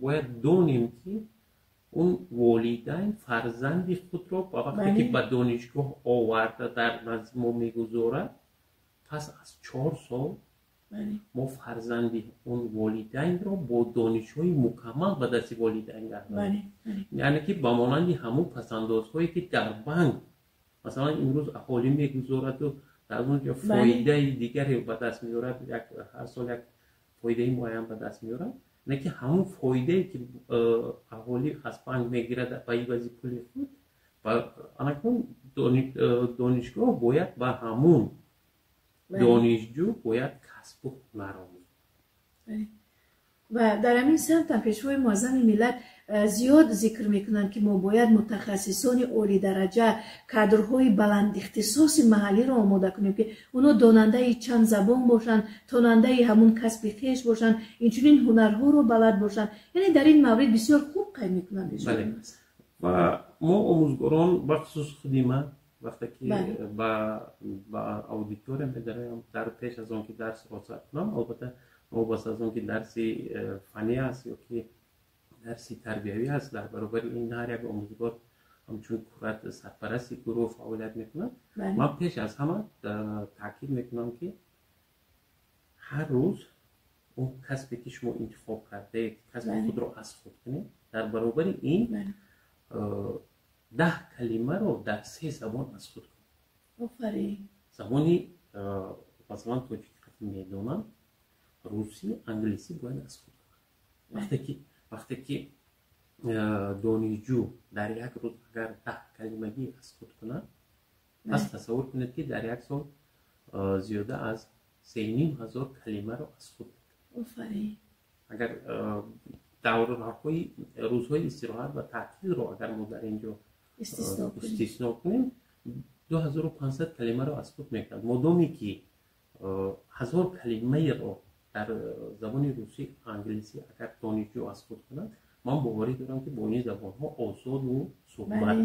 Бояд донем, ки он волидайн фарзанди худро ба вақте ки ба донишгоҳ оварда дар назди мо мегузорад, пас аз 4 сол мо фарзанди он волидайнро бо донишҳои мукаммал ба дасти волидайн гардонем. Яъне ки ба монанди ҳамун пасандозҳое, ки дар банк, масалан, имрӯз аҳолӣ мегузораду дар он ҷо фоидаи дигаре ба даст меорад, як ҳар сол як фоидаи муайян ба даст меорад, не ки ҳамун фоидае, ки аҳолӣ аз банк мегирад ба ивази пули худ, анакун донишгоҳ бояд ба ҳамун донишҷӯ бояд касбу ҳунар омӯзад. Ва дар ҳамин самтам Пешвои Муаззами миллат зиёд зикр мекунанд, ки мо бояд мутахассисони олидараҷа, кадрҳои баландихтисоси маҳаллиро омода кунем, ки онҳо донандаи чанд забон бошанд, донандаи ҳамун касби хеш бошанд, инчунин ҳунарҳоро балад бошанд. Яъне дар ин маврид бисёр хуб қайд мекунанд. Ва мо, омӯзгорон, бахусус худи ман, вақте ки ба аудитория медароям, дар пеш аз он ки дарсро сар кунам, албатта, новобаста аз он ки дарси фаннӣ аст ё ки дарси тарбиявӣ аст, дар баробари ин ҳар як омӯзгор ҳамчун куратор, сарпарасти гурӯҳ фаъолият мекунад. Ман пеш аз ҳама таъкид мекунам, ки ҳар рӯз он касбе, ки шумо интихоб кардаед, касби худро аз худ кунед, дар баробари ин 10 калимаро дар се забон аз худ кунед. Забони, масалан, тоҷикӣ медонам, русӣ, англисӣ бояд аз худ кунад. Вақте ки донишҷӯ дар як рӯз агар 10 калимагӣ аз худ кунад, пас тасаввур кунед, ки дар як сол зиёда аз 3500 калимаро аз худ мекунад. Агар давраҳои рӯзҳои истироҳат ва таътилро агар мо дар ин ҷо истисно кунем, 2500 калимаро аз худ мекунад. Модоме ки 1000 калимаеро дар забони русӣ, англисӣ агар донишҷӯ аз худ кунад, ман боварӣ дорам, ки бо ин забонҳо озоду суҳбат.